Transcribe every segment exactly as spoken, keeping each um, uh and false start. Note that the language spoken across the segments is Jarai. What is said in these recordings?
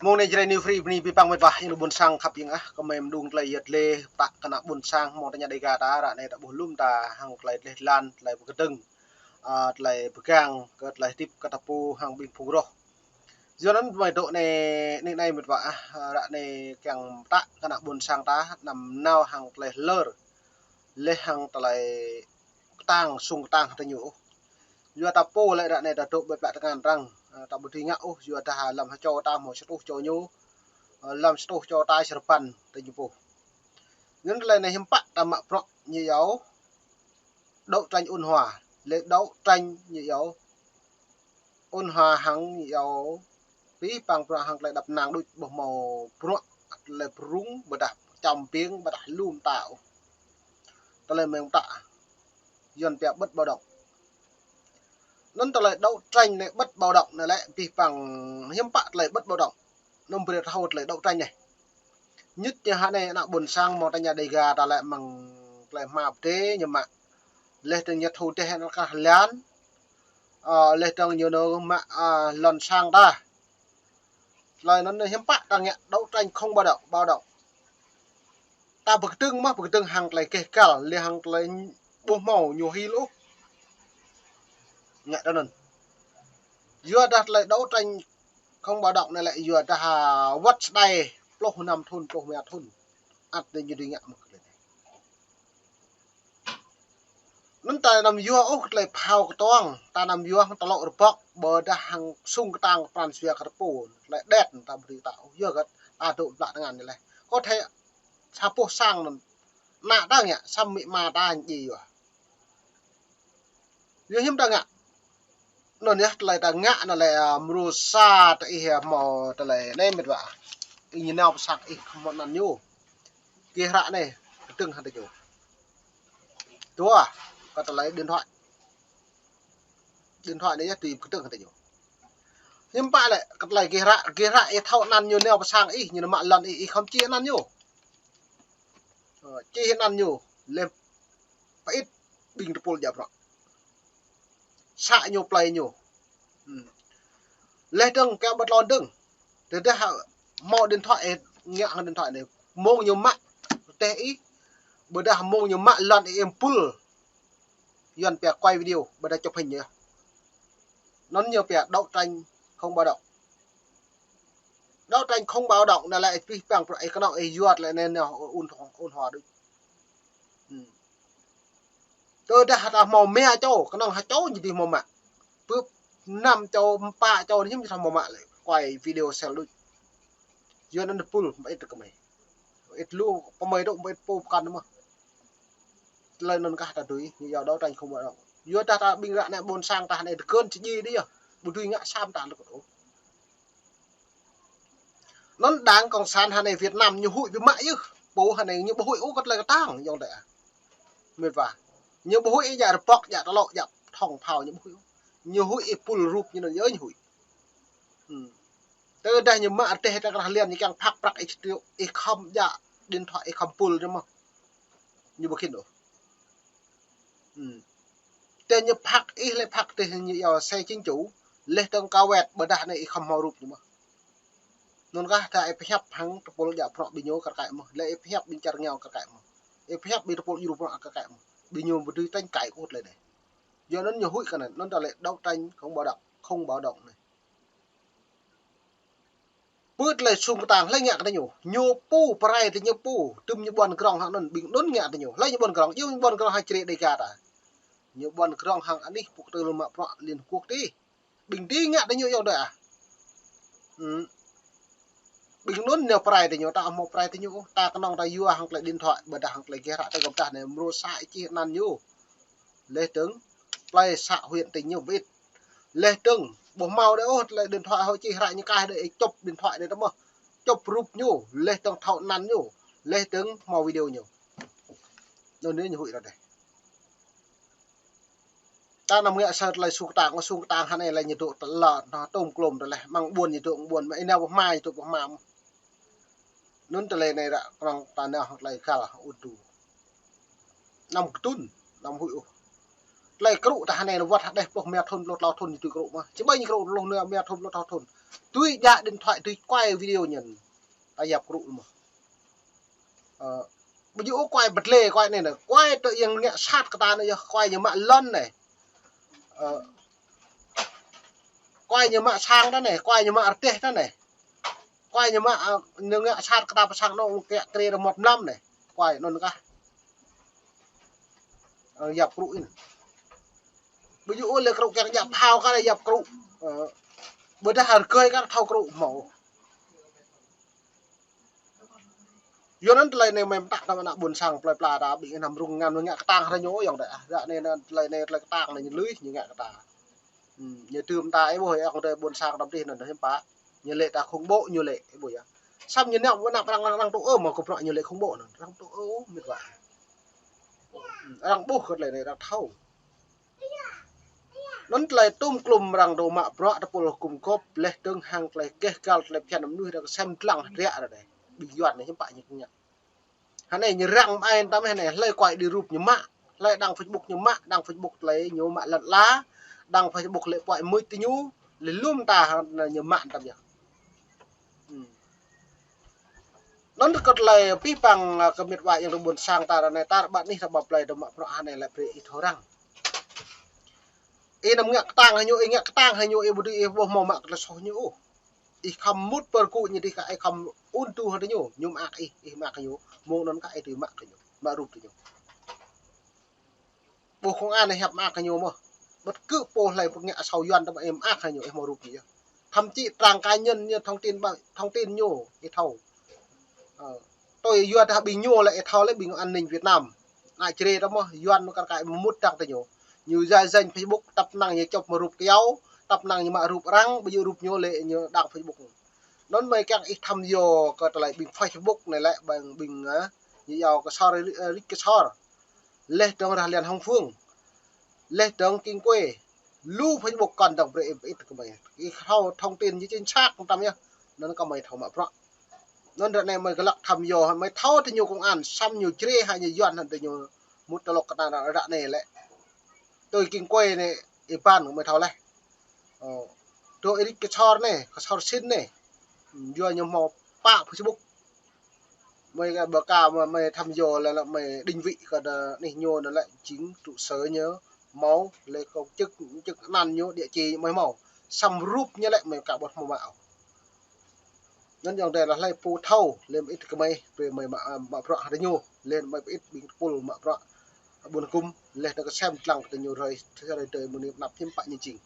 Mông anai Jrai New Free bơni abih bang met wa, ơ ƀôn sang khăp ƀing ah, kơmơi mơđung tơlơi yăt lĕ, pơtă kơ ană ƀôn sang, mơ̆ng tơña Dega ta, ră anai ta ƀuh lŏm ta, hăng tơlơi dleh dlan, tơlơi pơkơdơ̆ng, ah, tơlơi pơgang, kơ tơlơi hơdip kơ ta pô, hăng ƀing phung roh. Yua anŭn mơi dŏ anai, anai, anai met wa ah, ră anai kiăng pơtă kơ ană ƀôn sang ta, anăm nao hăng tơlơi hlơr, lĕ hăng tơlơi kơtang, sung kơtang hăng ta ñu ôh. Yua ta pô lĕ ră anai ta dŏ ƀơi plă tơngan arăng, ah, ta ƀu dưi ngă ôh, yua dah lăm hơčâo ta hmâo sa tuh čô ñu, ah, lăm sa tuh čô ta sa rơbăn ta ñu pô. Anŭn tơlơi anai hiư̆m pă ta mă bruă ñu yua đấu tranh ôn hòa, lĕ đấu tranh ñu yua ôn hòa hăng ñu yua abih bang bruă hăng tơlơi đăp năng đôč ƀu hmâo bruă tơlơi brŭng ƀôdah čăm ƀing ƀôdah lŏm ta ôh. Tơlơi mơ̆ng ta Yuan pia bất bạo động. Anŭn tơlơi đấu tranh anai bất bạo động anai lĕ abih bang hiư̆m pă tơlơi bất bạo động. Anŭn brơi thâo tơlơi đấu tranh anai. Ñit ñu hă anai ană ƀôn sang mơ̆ng tơña Dega ta lĕ mơ̆ng tơlơi hmua pơdai ñu mă. Lĕ tơ̆ng ñu thâo dêh ană kah lan. Ah, lĕ tơ̆ng ñu nao mă, ah, lŏn sang ta. Tơlơi anŭn hiư̆m pă ta ngă đấu tranh không bạo động, bạo động. Ta pơkơdơ̆ng mơ̆, pơkơdơ̆ng hăng tơlơi keh kăl, lĕ hăng tơlơi ƀu hmâo ñu hil ôh. Ngă tui anŭn. Yua dah tơlơi đấu tranh không bạo động anai lĕ yua dah, ah, wơ̆t sơdai pluh năm thŭn, pluh rơma thŭn. Ăt anai ñu dưi ngă mơ̆ tơlơi anai. Anŭn ta anăm yua ôh tơlơi phao kơtuang, ta anăm yua hăng tơlŏ rơbŏk, ƀôdah hăng sung kơtang pran jua kơ ta pô, tơlơi đet ta ƀu dưi ta ôh, yua kơ ta dŏ plă tơngan anai lĕ. Kơ thê sa boh sang anŭn, ană ta ngă, samơ̆ ama ta ñu yua. Yua hiư̆m ta ngă. Anŭn yơh tơlơi ta ngă anŭn lĕ, ah, mrô sa ta ih, ah, hmâo tơlơi anai met wa. Ih ñu nao pơ sang ih khŏm hmâo anăn ñu. Gêh ră anai, pơkơdơ̆ng hăng ta ñu. Dua, kơ tơlơi điện thoại. Điện thoại anai yơh tui pơkơdơ̆ng hăng ta ñu. Hiư̆m pă lĕ, kơ tơlơi gêh ră, gêh ră ih thâo anăn ñu nao pơ sang ih, ñu nao mă lŏn ih, ih khŏm čih anăn ñu. Ơ, čih anăn ñu, lĕ pơit ƀing tơpul djă bruă. Să ñu plơi ñu. Hmm. Lĕ dơ̆ng kiăng ƀu tlôn dơ̆ng. Tơdah hmâo điện thoại, ngă hăng điện thoại anai. Mông ñu mă rơdêh ih. Ƀôdah mông ñu mă lŏn ih ƀul. Yuan pia quay video, ƀôdah chụp hình yơh. Anŭn ñu pia đấu tranh không bạo động. Đấu tranh không bạo động anai lĕ abih bang bruă ih kơnơ̆ng ih yua lĕ anai nao ôn, ôn hòa đôč. Hmm. Tơdah ta hmâo rơma čô, kơnơ̆ng ha čô ñu dưi hmâo mă. Pơ năm čô, pă čô ñu ƀu dưi hmâo mă lĕ. Quay video sel đôč. Yua anŭn tơpul mă ih tơ kơmơi. Ih lu pơmơi dŏ ƀơi pô pơkŏn mơ̆. Tơlơi anŭn kah ta dưi, ñu yua đấu tranh không bạo động. Yua dah ta ƀing ră anai ƀôn sang ta anai tơkơn či djai dih yơh. Ƀu dưi ngă sam ta lơ̆k ôh. Anŭn Đảng Cộng sản hă anai Việt Nam ñu huĭ biă mă yơh. Pô hă anai ñu ƀu huĭ ôh kơ tơlơi kơtang, yŏng tơ ah. Met wa. Ñu ƀu huĭ djă rơbŏk, djă tơlŏ, djă thŏng phao ñu ƀu huĭ ôh. Ñu huĭ ih ƀul rup ñu anŭn yơh ñu huĭ. Hmm. Tơdah ñu mă rơdêh ta krah lian ñu kiăng phak prăk ih čơtơ̆, ih khŏm djă điện thoại ih khŏm ƀul ñu mơ̆. Ñu ƀu khĭn ôh. Hmm. Tơ ñu phak ih lĕ phak tơ ñu yua xe chính chủ, lĕ tơ̆ng kawet ƀôdah anai ih khŏm hmâo rup ñu mơ̆. Anŭn kah ta ih pơhiăp hăng tơpul djă bruă ƀing ñu kar kaĭ mơ̆, lĕ ih pơhiăp ƀing čar rơngiao kar kaĭ mơ̆. Ih pơhiăp ƀing tơpul djru bruă kar kaĭ mơ̆. Ƀing ñu ƀu dưi tơña kaĭ kơ tơlơi anai. Yua anŭn ñu huĭ kơ anŭn, anŭn tơlơi đấu tranh không bạo động, không bạo động anai. Pơ tơlơi sung kơtang, hlơi ngă kơ ta ñu. Ñu pô, pơrai ta ñu pô, tơm ñu ƀuăn grong hăng anŭn, ƀing anŭn ngă ta ñu. Hlơi ñu ƀuăn grong, yua ñu ƀuăn grong hăng Jrai Dega ta. Ñu ƀuăn grong hăng anih pô kơtư̆ lu mă bruă Liên Hợp Quốc tih. Ƀing dih ngă ta ñu yŏng dơi ah. Hmm. Ƀing anŭn nao pơrai ta ñu, ta hmâo pơrai ta ñu, ta kơnơ̆ng ta yua hăng tơlơi điện thoại, ƀôdah hăng tơlơi gêh ră ta gơ̆p dah anai, mrô sa ih čih anăn ñu. Lĕ dơ̆ng, plơi xã huyện tỉnh ñu ƀu ĭt. Lĕ dơ̆ng, ƀu hmâo đơi ôh, tơlơi điện thoại hŏ čih ră ñu kaih đơi ih chụp điện thoại anai tơ mơ̆. Chụp rup ñu, lĕ dơ̆ng thâo anăn ñu, lĕ dơ̆ng hmâo video ñu. Anŭn anai ñu huĭ ră dêh. Ta anăm ngă sa tơlơi sung kơtang, sung kơtang hă anai lĕ ñu dŏ tơlơi anŭn, tôm klôm tơlơi, mơ̆ng ƀuôn ñu dŏ mơ̆ng ƀuôn, mơ̆ng ih nao pơ hma ñu dŏ pơ hma mơ̆n. Anŭn tơlơi anai ră kơnơ̆ng ta nao hăng tơlơi găl ŭt tu. Anăm kơtưn, anăm huĭ ôh. Tơlơi krŭ ta hơnai anŭn wơ̆t hơđeh pluh rơma thŭn, pluh klâo thŭn ñu tui krŭ mơ̆n. Či ƀai ñu krŭ pluh rơma thŭn. Tui jak điện thoại, tui quay video ñu. Ta yap krŭ mơ̆n. Ơ, ƀu djơ̆ ôh quay bơtlê, quay anai anŭn. Quay tơ yang ngă sat kơ ta anŭn yơh, quay ñu mă lŏn anai. Ơ, quay ñu mă sang ta anai, quay ñu mă rơdêh ta anai. Quay ñu mă, ơ, ñu ngă sat kơ ta pơ sang anŭn, kiăng krê rơmot mlam anai. Quay anŭn kah. Ơ, yap krŭ in. Ƀu djơ̆ ôh lĕ krŭ kiăng yap phao kah lĕ yap krŭ. Ơ, ƀôdah rơgơi kah thâo krŭ hmâo. Yua anŭn tơlơi anai mơ̆ mơtă kơ ană ƀôn sang plơi pla ta ƀing anăm rŭng ngăn ngă kơtang hơră ñu yơh dêh. Ră anai anŭn tơlơi anai tơlơi kơtang anai ñu lui ñu ngă kơ ta. Hm, ñu tơm ta ih ƀuh yơh tơlơi ƀôn sang ta dih anŭn hiư̆m pă. Ñu lĕ ta khủng bố ñu lĕ ih ƀuh yơh. Samơ̆ ñu nao ƀu nao arăng arăng tŭ ơ mơ̆ kơ bruă ñu lĕ khủng bố anŭn. Arăng tŭ ơ mĭt wa. Hm, arăng ƀuh kơ tơlơi anai arăng thâo. Anŭn tơlơi tŭm klŭm arăng dŏ mă bruă tơpul gum gŏp leh dơ̆ng hăng tơlơi keh gal tơlơi phiăn mơnuih arăng sem dlăng hơdră ră anai. Ƀing Yuan anai hiư̆m pă ñu ngă. Hơnai ñu răng mơai tăm hơnai hlơi quay đi rup ñu mă, hlơi đăng Facebook ñu mă, đăng Facebook tơlơi ñu mă lăn ala, đăng Facebook lĕ puai mưč tơ ñu, lĕ lum ta hơnai ñu mă tăm yơh. Hm. Anŭn kơ tơlơi pih păng, ơ, kơ mĭt wa yang rơbun sang ta ră anai ta rơbat anih ta ƀă plơi dŏ mă bruă hơnai lĕ brơi ih thâo răng. Ih anăm ngă kơtang hăng ñu, ih ngă kơtang hăng ñu, ih ƀu dưi ih ƀuh hmâo mă kơ tơlơi soh ñu ôh. Ih khŏm mŭt pơrkŭ ñu dih kah ih khŏm ŭn tŭ hăng tơ ñu, ñu mơak ih, ih mơak ñu, mơ̆ng anŭn kah ih dưi mă kơ ñu, mă rup tơ ñu. Ƀuh công an ih hiăp mơak kơ ñu mơ̆n. Bất cứ pô hlơi pơngă asâo Yuan tơma ih mơak kơ ñu, ih hmâo rup ñu yơh. Thậm chí trang cá nhân ñu, thông tin ba-, thông tin ñu, ih thâo. Ơ, tui yua dah ƀing ñu lĕ ih thâo lĕ ƀing an ninh Việt Nam. Ană Jrai tơma Yuan kar kaĭ mŭt dăng tơ ñu. Ñu zai danh Facebook, tăp năng ñu čŏp mă rup kơyâo, tăp năng ñu mă rup arăng, ƀu djơ̆ rup ñu lĕ ñu đăng Facebook. Anŭn mơ̆ kiăng ih thăm djŏ kơ tơlơi ƀing Facebook anai lĕ ƀing, ƀing, ơ, ñu yua kơ sor, ơ, rĭk kơ sor. Leh dơ̆ng rah lian hông phương. Leh dơ̆ng kinh quê. Lu Facebook kăn dơ̆ng brơi ih pơit kơ mơi. Ih thâo thông tin ñu chính xác tăm yơh. Anŭn kơ mơi thâo mă bruă. Anŭn ră anai mơi glăk thăm djŏ, mơi thâo tơ ñu công an, samơ̆ ñu Jrai hă ñu Yuan hă tơ ñu mŭt tơlŏk kơ ta ră, ră anai lĕ. Tui kinh quê anai, ih ƀăn mơi thâo leh. Ơ, dŏ ih rĭk kơ sor anai, kơ sor sin anai. Yua ñu hmâo pă Facebook. Mơi kơ ƀơ ka mơi, mơi thăm djŏ lĕ, lĕ mơi định vị kơ đơ anih ñu anŭn lĕ chính trụ sở ñu hmâo, lĕ công chức, chức năng ñu, địa chỉ mơi hmâo. Samơ̆ rup ñu lĕ mơi ka ƀuh hmâo mă ôh. Anŭn yơh dêh lĕ hlơi pô thâo, lĕ mơi ĭt kơ mơi, brơi mơi mă, mă bruă hăng tơ ñu, lĕ mơi pơit ƀing tơpul mă bruă ƀun gum, leh dơ̆ng kơ sem dlăng kơ tơ ñu hrơi, hrơi tơdơi mơ̆ng anăp hiư̆m pă ñu jing.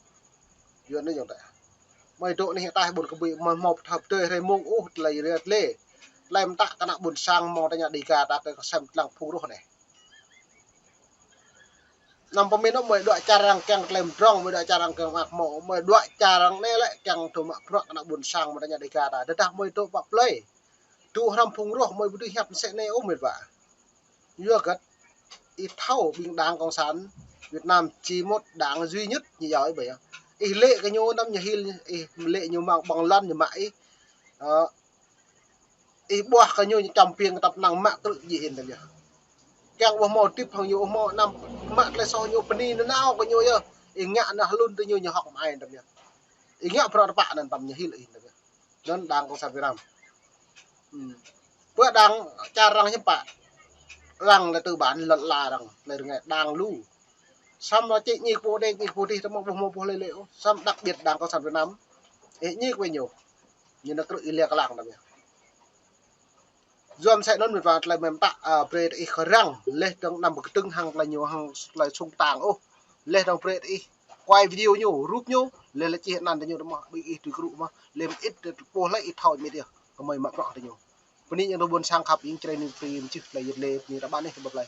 Yua anŭn yơh dêh. Mơi dŏ anih ataih ƀun kơ bui, mơi hmâo pơthâo pơdơi hrơi mông ôh, tơlơi rĕt lĕ. Tơlơi mơtă kơ ană ƀôn sang hmâo tơña Dega ta kơ sem dlăng phung rŏh anai. Anăm pơmĭn ôh, mơi đuaĭ čar arăng kiăng tơlơi mdrŏng, mơi đuaĭ čar arăng kiăng mơak hmâo, mơi đuaĭ čar arăng anai lĕ kiăng dŏ mă bruă kơ ană ƀôn sang mơ̆ tơña Dega ta. Tơdah mơi dŏ pơ plơi. Dŏ hrŏm phung rŏh mơi ƀu dưi hiăp mơsĕ anai ôh mĭt wa. Yua kơ ih thâo ƀing Đảng Cộng sản Việt Nam chỉ một đảng duy nhất ñu yua ih ƀai yơh. Ih lĕ kơ ñu tăm ñu hil, ih lĕ ñu mơ̆ng ƀơ̆ng lŏn ñu mă ih. Ơ, ih ƀuah kơ ñu ñu čăm piêng tăp năng mă krư̆ djai in tăm yơh. Kiăng ƀuh hmâo tip hăng ñu, hmâo anăm mă tơlơi soh ñu bơni nanao kơ ñu yơh. Ih ngă anŭn hlŭn tơ ñu ñu hŏk mơai tăm yơh. Ih ngă bruă tơpă anŭn tăm ñu hil ih tăm yơh. Anŭn Đảng Cộng sản Việt Nam. Hm. Pơ đảng čar arăng hiư̆m pă. Arăng lĕ tư bản lŏn ala arăng, lĕ rơngai đảng lu. Samơ̆ lĕ čih ñik pô đĕ, ñik pô dih, tơmơ̆ ƀuh hmâo ƀuh lĕ lĕ ôh. Samơ̆ đặc biệt Đảng Cộng sản Việt Nam. Ih ñik ƀơi ñu. Ñu nao krư̆ ih lia klang tăm yơh. Yua mơsĕ anŭn mĭt wa tơlơi mơta, ơ, brơi ih kơ arăng, leh dơ̆ng anăm pơkơdơ̆ng hăng tơlơi ñu hăng tơlơi sung tang ôh. Leh dơ̆ng brơi ih quay video ñu, rup ñu, leh lĕ čih anăn tơ ñu tơmơ̆, ƀing ih tui krŭ mơ̆, leh mơit tơ pô hlơi ih thâo mĭt yơh, kơ mơi mă bruă tơ ñu. Bơni yang rơbun sang khăp, ing Jrai ning prim čih tơlơi yơh lĕ, bơni rơbat anih tơ ƀă plơi.